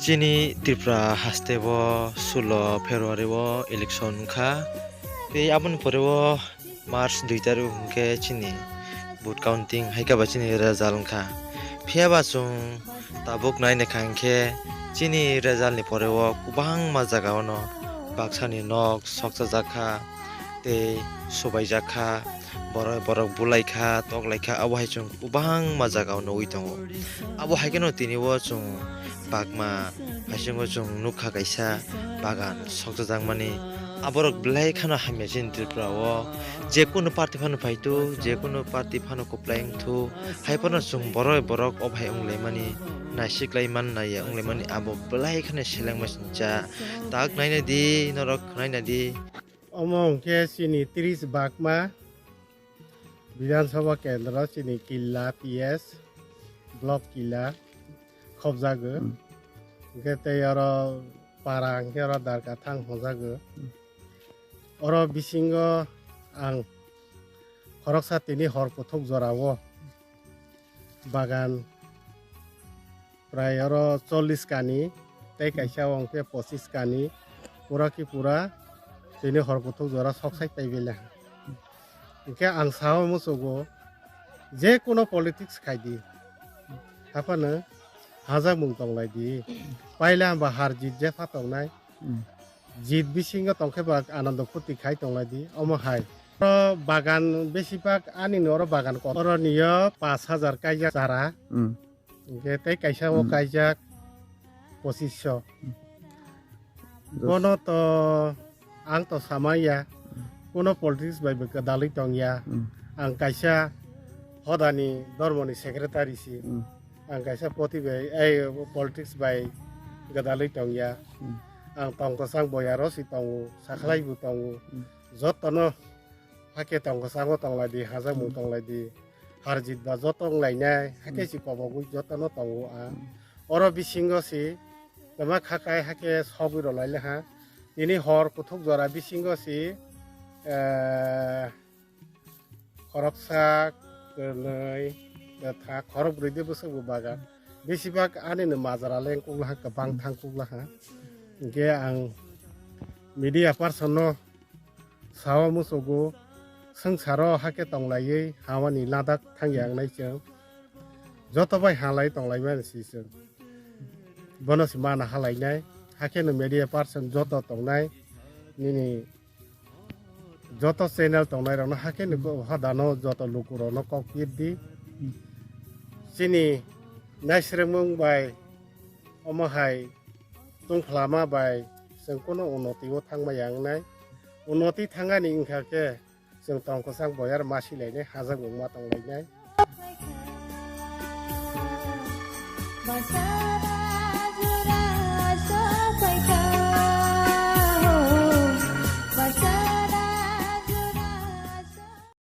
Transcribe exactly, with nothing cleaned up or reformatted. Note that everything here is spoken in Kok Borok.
Chini Tripura haste o sulo February o election wngkha. Tei aboni pore o March dui tarik hwnkhe chini vote counting hai khe ba chini result wngkha. Phiya ba chwng tabuk nai naikha hwnkhe chini result ni pore o kwbangma jaga ono baksani nok sokchajak kha tei subaijak kha, borok borok bulai kha, tok lai kha, abo hai chwng kwbangma jaga o nugwi tongo. Abo hai kheno tini o chwng bakma haisingo chwng nukha kaisa bagan sokchajak mani. Aborok belai kheno hamya chini Tripura o. Je kunu party phano phaitu, je kunu party phano kwplai wngthu, hai phano chwng borok borok o bahai wnglaimani, naisiklai man naiya wnglaimani, abo belai kheno selengma sincha. Tak naina di, norok naina di. Omo hwnkhe chini tris bakma Bidhan Sabha Kendro, chini Killa P S, Block Killa, khobjago. Hmm. Hwnkhe tei oro para hwnkhe oro Darkathang hwnjago. Hmm. Oro bisingo ang khoroksa tini hor kuthuk jorao bagan prai oro chollish kani, tei kaisa o hwnkhe pochis kani, pura ki pura tini hor kuthuk jora sok sai pai bela. Hwnkhe ang sao muchugo, je kuno politics khai di, haphano hajakmung tonglai di, paila hwnba har jit jepha tongnai, Hmm. jit bisingo tongkhe ba anando phuti khai tonglai di, omo hai. Oro bagan besibak ani ni oro bagan kotor, oro niyo pash hajar kaijak chara. Hmm. Hwnkhe tei kaisa o Hmm. kaijak pochisho. Hmm. Bono to ang to samaya, kuno politics bai bo gwdalwi tongya. Hmm. Ang kaisa hodani dormoni secretary si. Hmm. Ang kaisa poti bai, ei, politics bai gwdalwi tongya. Hmm. Ang tong kwchang boyaro si tongo, sakhlai bo tongo. Hmm. Jotono hakhe tong kwchango tonglai di, hajakmung Hmm. tonglai di, har jit ba joto wnglainai, hakhe Hmm. si kobogwi jotono tongo ang. Hmm. Oro bisingo si kwma khakai hakhe sogwi rwlai le ha. Tini hor kuthuk jora bisingo si, eh, khoroksa, kwnwi, kwthak, khorokbrwi de bwswk bo bagan. Besibak ani no majra leng kuk laha, kwbang thang kuk laha. Hwnkhe ang media person no sao muchugo, swngcharo hakhe tonglaiwi hamani ladak thangya wngnai chwng. Joto bai halai tonglaimani si chwng. Bono se mana halainai, hakhe no media person joto tongnai, nini joto channel tongnai rokno hakhe no ko-, hodano joto luku rokno kok pir di. Chini naisrwngmung bai omo hai tungphlama bai chwng kuno unoti o thangma ya wngnai. Unoti thangani wngkha khe chwng tong kwchang boyar ma silainai, hajakmung ma tonglainai.